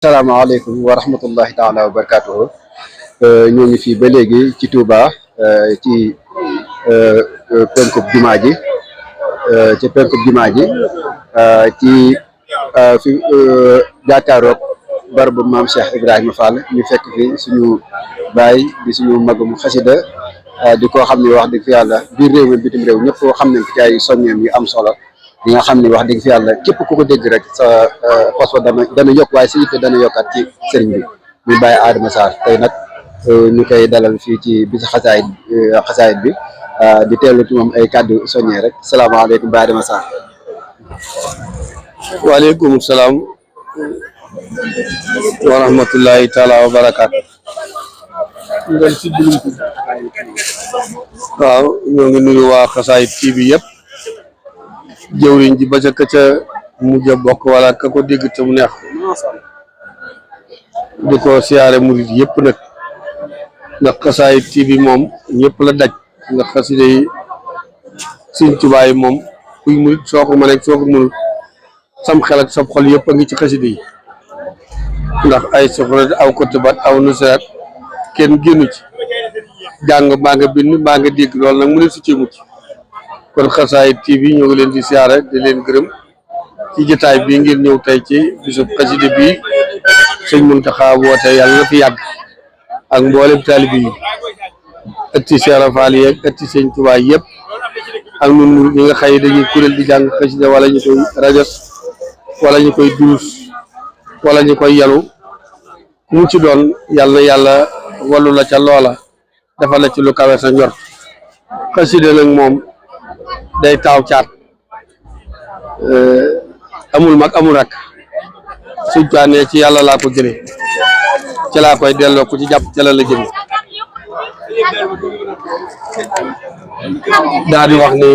Assalamualaikum warahmatullahi taala wabarakatuh. Ñoo ngi fii ba léegi ci Touba ci penkub jumaa ji ci penkub jumaa ji ci fi jàkkaaroog barabu maam Cheikh Ibrahima Fall ñu fekk fi suñu baay di suñu magum xasida di koo xam ne wax dëgg fi yàlla biir réew mi bitim réew ñëpp xam nañ ko ci ay soññeem yu am solo yi nga xam ne wax dëgg fi yàlla képp ku ko dégg rek sa fos dana yokk waaye sa yitte dana yokkaat ci sëriñ bi muy Baye Adama Sarr tey nag ñu koy dalal fii ci bisu xasaayit bi di teelu ci moom ay kàddu soññee rek salaamaaleykum Baye Adama Sarr. waaleykum salaam wa rahmatullahi taala wa barakaatu. waaw ñoo ngi nuyu waa Xasaayid TV yëpp jëwriñ ji ba ca ka ca mujj a bokk wala ka ko dégg te mu neex di ko siyaare murit yëpp nag ndax Xasaayid TV moom ñëpp la daj ndax xasida yi Sëñ Tuubaa yi moom kuy murit soo ko mënee soo ko mënul sam xel ak sab xol yëpp a ngi ci xasida yi ndax ay soxla aw kotubat aw nusrat kenn génnu ci jàng mbaa nga bind mbaa nga dégg loolu nag mu ne su ci mucc kon Xasaayid TV ñoo ngi leen di siyaare di leen gërëm ci jotaay bii ngir ñëw tey ci bisub xasida bii sëñ Muntaxa woote yàlla na fi yàgg ak mboolem taalibe yi ëtti Cheikh Fall yeeg ëtti sëñ Tuubaa yëpp ak ñun ñi nga xëy dañuy kuréel di jàng xasida wala ñu koy rajo wala ñu koy duus wala ñu koy yalu ku mu ci doon yàlla na yàlla wallu la ca loola dafa la ci lu kawe sa njort xasida nag moom day taaw caat amul mag amul rak suñ taanee ci yàlla laa ko jëlee ci laa koy delloo ku ci jàpp ca la jëme daa di wax ni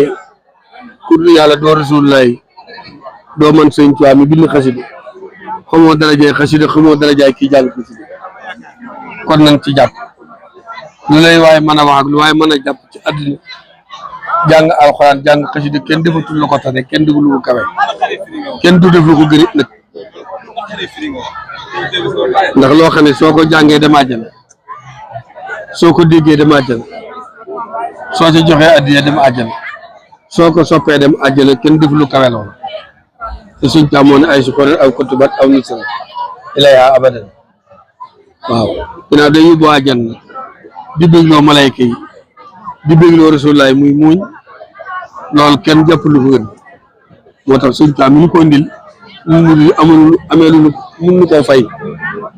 ku dul yàlla doo rasulullahi doo man sëñ Tuubaa mi bind xasida xamoo darajay xasida xamoo darajay kii jàng xasida kon nañ ci jàpp lu lay waaye mën a wax ak lu waaye mën a jàpp ci àdduna jàng alxuraan jàng xasida kenn defatul lu ko tane kenn deful lu ko kawe kenn du def lu ko gën nag ndax loo xam ne soo ko jàngee dem àjjana soo ko déggee dem àjjana soo ci joxee addiya dem àjjana soo ko soppee dem àjjana kenn deful lu kawe loolu te suñ tàmmoon ay sukoor aw kotubat aw nisra ilayha abadan waaw ginnaaw day yóbbu àjjana di bégloo malayka yi di bégloo rasulullaay muy muuñ loolu kenn jàpp lu ko gën moo tax suñ taam ñu ko indil ñun amee lu mun nu koo fay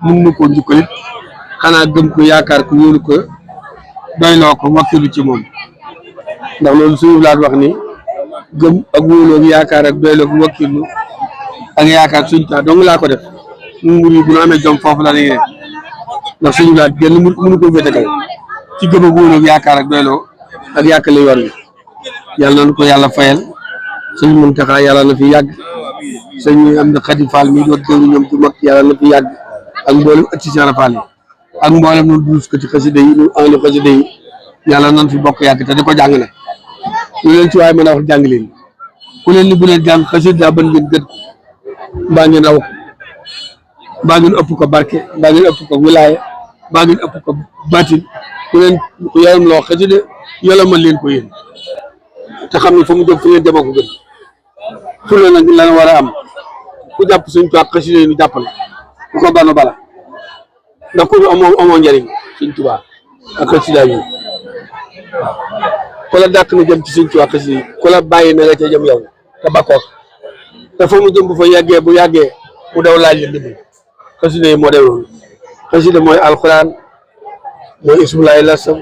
mun nu koo njukkalit xanaa gëm ko yaakaar ko wóolu ko doyloo ko wakkilu ci moom ndax loolu suñu laat wax ni gëm ak wóoloo yaakaar ak doyloo ko wakkilu ak yaakaar suñ taam dong laa ko def ñun murid bu ñu amee jom foofu la ne ndax suñu laat genn mënu ko féetekal ci gëm ak wóoloo yaakaar ak doyloo ak yàkkale yoon wi yàlla na ko yàlla fayal sëñ Muntaxa yàlla na fi yàgg sëñ am na Xadi Fall mi doon teeru ñoom ci mag yàlla na fi yàgg ak mboolem ëtti Cheikh Fall yi ak mboolem nu duus ko ci xasida yi nu enli xasida yi yàlla nañ fi bokk yàgg te di ko jàng nag lu leen ci waaye mën a wax jàng leen ku leen ni bu leen jàng xasida ban ngeen gën ko mbaa ngeen aw ko mbaa ngeen ëpp ko barke mbaa ngeen ëpp ko wilaaya mbaa ngeen ëpp ko batin ku leen yaram loo xasida yolomal leen ko yéen te xam ne fa mu jóg fi ngeen demoo ko gën fu ne nag lan war a am ku jàpp suñ tubaab xasida yi ñu jàppale ku ko bano bala ndax ku amoo njëriñ suñ tubaab ak xasida yi ku la dàq na jëm ci suñ tubaab xasida yi ku la bàyyi na nga ca jëm yow te bakkoor te fa mu jëm bu fa yàggee bu yàggee mu daw laaj leen dimbal xasida yi moo demoon xasida mooy alxuraan mooy ismulaay lasam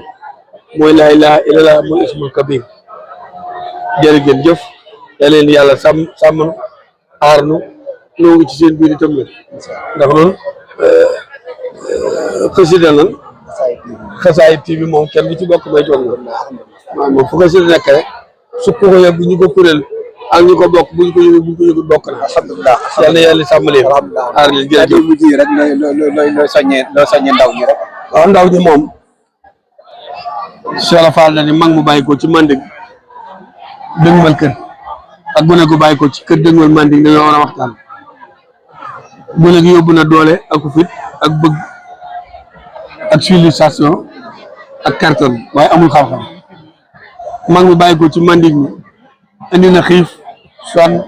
mooy laa ilaaha illallaah mooy ismul kabir jërë ngeen jëf da leen yàlla sàmm aar nu ñoo ngi ci seen biir itam la ndax noonu xasida nan Xasaayid TV moom kenn du ci bokk may toog waaw moom fu xasida nekk rek su ko yëg bu ñu ko kuréel ak ñu ko bokk bu ñu ko yëgul bu ñu ko yëgul bokk na alhamdulilah yàlla yàlla sàmm leen aar leen jërëjëf mujj rek looy soññee ndaw ñi rek. waaw ndaw ñi moom Cheikh Fall na ni mag mu bàyyi ko ci Manding dëgmal kër ak gone gu bàyyi ko ci kër dëgmal Manding dañoo war a waxtaan gune gi yóbbu na doole ak fit ak bëgg ak civilisation ak kartan waaye amul xam-xam mag mi bàyyi ko ci mandig mi indi na xiif sonn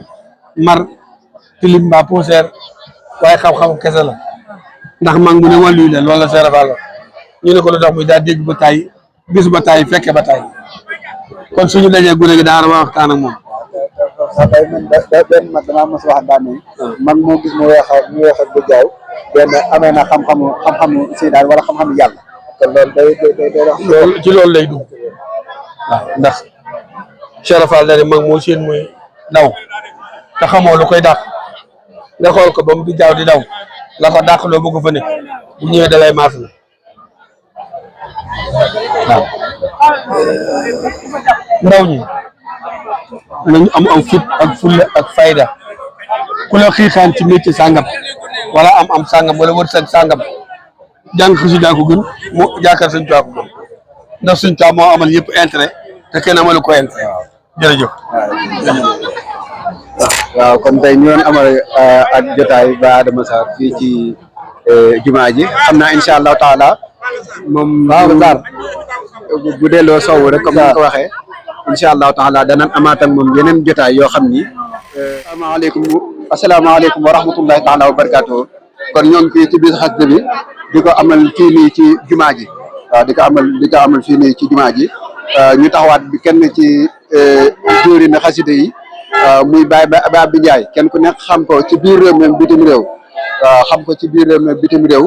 mar tilim mbaa poussière waaye xam-xam kese la ndax mag mu ne wàllu yi la loolu la seerafal la ñu ne ko lu tax muy daa dégg ba taay gis ba taay fekke ba taay kon suñu dajee gune gi daa war a waxtaan ak moom. day man benn mag damaa mos wax daan ne mag moo gis mu weex ak bu jaaw benn amee na xam-xamu si daal wala xam-xamu yàlla kon loolu day loolu ci loolu lay dugg waaw ndax seerafal la ne mag moo seen muy daw te xamoo lu koy dàq nga xool ko ba mu di jaaw di daw la ko dàq loo bëgg fa ne bu ñëwee dalay maas la waaw ndaw ñi nañu am fit ak fulla ak fayda ku la xiixaan ci métier sàngam wala am sàngam wala wërsëg sàngam jàng xasida ko gën mu jaakaar Sëñ Tuubaa ko gën ndax Sëñ Tuubaa moo amal yëpp intérêt te kenn amalu ko intérêt jërëjëf. waaw kon tey ñu doon amal ak jotaay ba Adama Sarr fii ci jumaa ji xam naa incha allahu taala moom bu delloo sow rek comme ni ko waxee incha allahu taala danañ amaat ak moom yeneen jotaay yoo xam ni. asalaamaaleykum wa rahmatullahi taala wa barakaatu. kon ñoo ngi fii ci biir xasida bi di ko amal fii nii ci jumaa ji waaw di ko amal fii nii ci jumaa ji ñu taxawaat bi kenn ci jóori na xasida yi muy Baye Abdou Ndiaye kenn ku nekk xam ko ci biir réew mi bitim réew xam ko ci biir réew mi bitim réew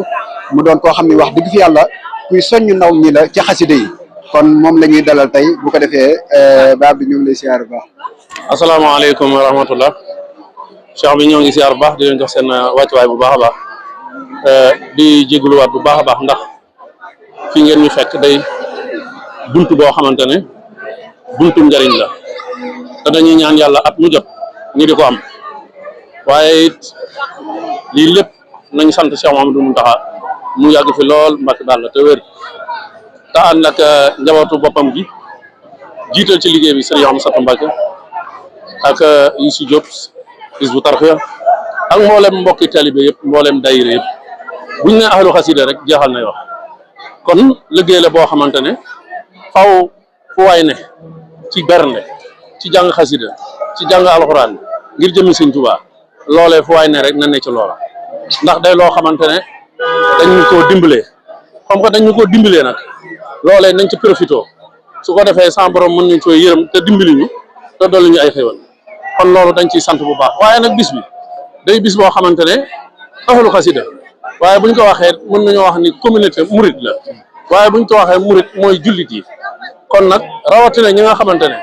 mu doon koo xam ne wax dëgg fi yàlla kuy soññ ndaw ñi la ci xasida yi kon moom la ñuy dalal tey bu ko defee Baye bi ñu ngi lay siyaar bu baax. asalaamaaleykum wa rahmatullah cheikh bi ñoo ngi siyaar bu baax di leen jox seen wàccuwaay bu baax a baax di jégaluwaat bu baax a baax ndax fi ngeen ñu fekk day buntu boo xamante ne buntu njariñ la te dañuy ñaan yàlla at mu jot ñu di ko am waaye it lii lépp nañ sant Cheikh Mouhamadou Mountakha mu yàgg fi lool Mbàkke daal la te wér te ànd ak njabootu boppam gi jiital ci liggéey bi Serigne Amsatou Mbacke ak Youssou Diop Hizbut Tarqiyyah ak mboolem mbokki talibé yëpp mboolem dayire yëpp buñ ne ahlu xasida rek jeexal nay wax kon liggéey la boo xamante ne faw fu waay ne ci bernde ci jàng xasida ci jàng alxuraan ngir jëmi Sëñ Tuubaa loolee fu waay ne rek na ne ci loola ndax day loo xamante ne dañu koo dimbalee xam nga dañu koo dimbalee nag loolee nañ ci profité su ko defee sans borom mën ñu koy yërëm te dimbali ñu te dolli ñu ay xéwal kon loolu dañ ciy sant bu baax waaye nag bis bi day bis boo xamante ne ahlu xasida waaye buñ ko waxee mën nañoo wax ni communauté murit la waaye buñ ko waxee murit mooy jullit yi kon nag rawatina ñi nga xamante ne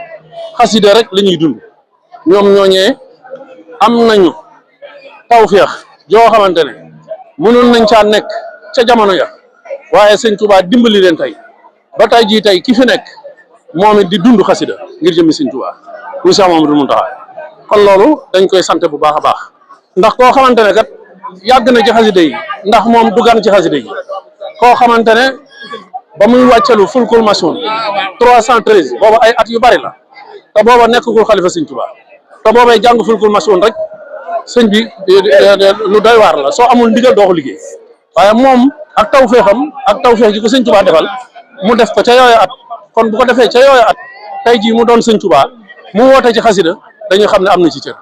xasida rek la ñuy dund ñoom ñooñee am nañu tawféex joo xamante ne mënoon nañ caa nekk ca jamono ya waaye Sëñ Tuubaa dimbali leen tey ba tey jii tey ki fi nekk moom it di dund xasida ngir jëmi Sëñ Tuubaa muy Cheikh Mouhamadou Mountakha kon loolu dañ koy sant bu baax a baax ndax koo xamante ne kat yàgg na ci xasida yi ndax moom du gan ci xasida yi koo xamante ne ba muy wàccalu fulkul masoon 313 booba ay at yu bari la te booba nekkul xalifa Sëñ Tuubaa te boobay jàng fulkul masoon rek sëñ bi lu doy waar la soo amul ndigal doo ko liggéey waaye moom ak tawféexam ak tawféex ji ko Sëñ Tuubaa defal mu def ko ca yooyu at kon bu ko defee ca yooyu at tey jii mu doon Sëñ Tuubaa mu woote ci xasida dañuy xam ne am na ci cër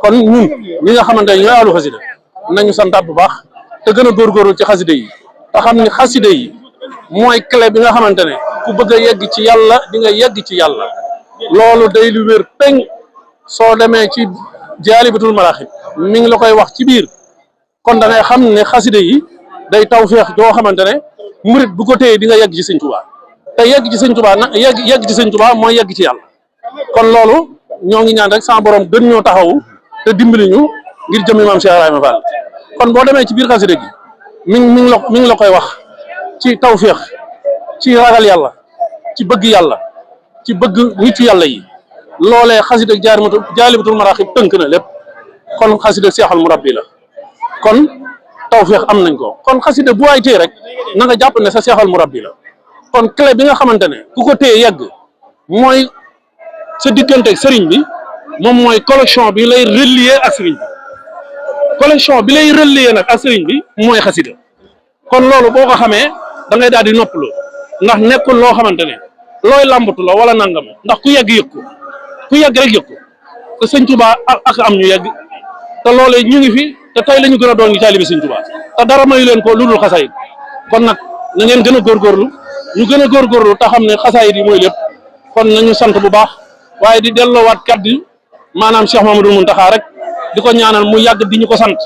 kon ñun ñi nga xamante ne ñooy ahlu xasida nañu santaat bu baax te gën a góorgóorlu ci xasida yi te xam ni xasida yi mooy clé bi nga xamante ne ku bëgg a yegg ci yàlla di nga yegg ci yàlla loolu day lu wér peñ soo demee ci jaalibatul maraaxib mi ngi la koy wax ci biir kon da ngay xam ne xasida yi day tawféex joo xamante ne murit bu ko téye di nga yegg ci Sëñ Tuubaa te yegg ci Sëñ Tuubaa nag yegg ci Sëñ Tuubaa mooy yegg ci yàlla kon loolu ñoo ngi ñaan rek sama borom gën ñoo taxawu te dimbali ñu ngir jëmmi maam Cheikh Ibrahima Fall kon boo demee ci biir xasida gi mi ngi la koy wax ci tawféex ci ragal yàlla ci bëgg yàlla ci bëgg nitu yàlla yi loolee xasida jaalibatul maraaxib tënk na lépp kon xasida seexal murabbi la kon tawféex am nañ ko kon xasida bu waay téye rek na nga jàpp ne sa seexal murabbi la kon clé bi nga xamante ne ku ko téye yegg mooy sa diggante ak sëriñ bi moom mooy collection bi lay relier ak sëriñ bi collection bi lay relier nag ak sëriñ bi mooy xasida kon loolu boo ko xamee da ngay daal di noppaloo ndax nekkul loo xamante ne looy làmbatu la wala nangam ndax ku yegg yëg ko ku yegg rek yëg ko te sëñ Tuubaa ak am ñu yegg te loolee ñu ngi fi te tey la ñu gën a doon ngi taalibi sëñ Tuubaa te dara mayu leen ko lu dul xasaayid kon nag na ngeen gën a góorgóorlu ñu gën a góorgóorlu te xam ne xasaayid yi mooy lépp kon nañu sant bu baax waaye di delloowaat kaddu maanaam Cheikh Mamadou Mountakha rek di ko ñaanal mu yàgg di ñu ko sant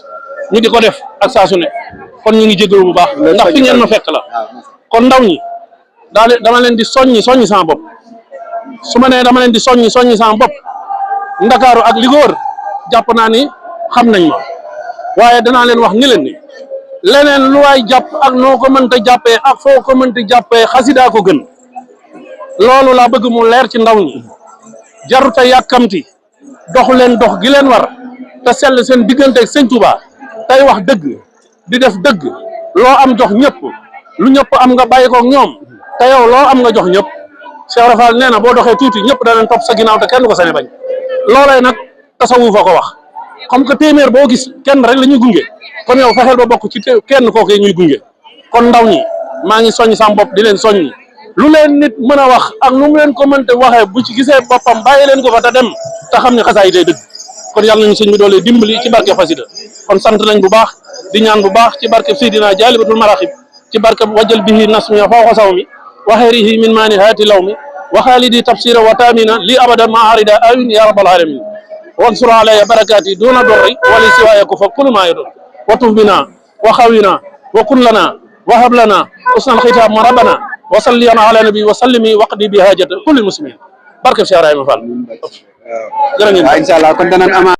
ñu di ko def ak saa su ne kon ñu ngi jégalu bu baax ndax fi ngeen ma fekk la kon ndaw ñi daal dama leen di soññi sama bopp su ma nee dama leen di soññi sama bopp ndakaaru ak li ko wër jàpp naa ni xam nañ ma waaye danaa leen wax ni leen ni leneen lu waay jàpp ak noo ko mënta jàppee ak foo ko mënta jàppee xasidaa ko gën loolu laa bëgg mu leer ci ndaw ñi jaruta yàkkamti dox leen dox gi leen war te sell seen digganteeg sëñ Tuubaa tey wax dëgg di def dëgg loo am jox ñëpp lu ñëpp am nga bàyyi koog ñoom te yow loo am nga jox ñëpp Cheikh Rafal nee na boo doxee tuuti ñëpp danañ topp sa ginnaaw te kenn du ko sañ bañ loolee nag tasawuf fa ko wax comme que téeméer boo gis kenn rek la ñuy gunge kon yow fexeel ba bokk ci kenn kooku ñuy gunge kon ndaw ñi maa ngi soññ sama bopp di leen soññi lu leen nit mën a wax ak nu mu leen ko mënte waxee bu ci gisee boppam bàyyi leen ko fa te dem te xam ne xasaay day dëgg kon yàlla nañu sëñ bi doole dimbali ci barke xasida kon sant nañ bu baax di ñaan bu baax ci barke Seydina Jaalibatul Maraaxib ci barke wajal bihi nasmi fawqa sawmi wa xayrihi min maani haati lawmi wa xaalidi tafsira wa taamina li abada ma arida awin ya rabbal alamin wansur alaya barakati duna dorri wali siwaya ko fa kulu ma yadon wa tuf bina wa xawina wa kun lana wa hab lana usnal xitab ma rabbana wa salli ala nabi wa sallimi waqdi bi hajata kulli muslimin barke Cheikh Ibrahima Fall jërë ngeen inshallah kon danañ ama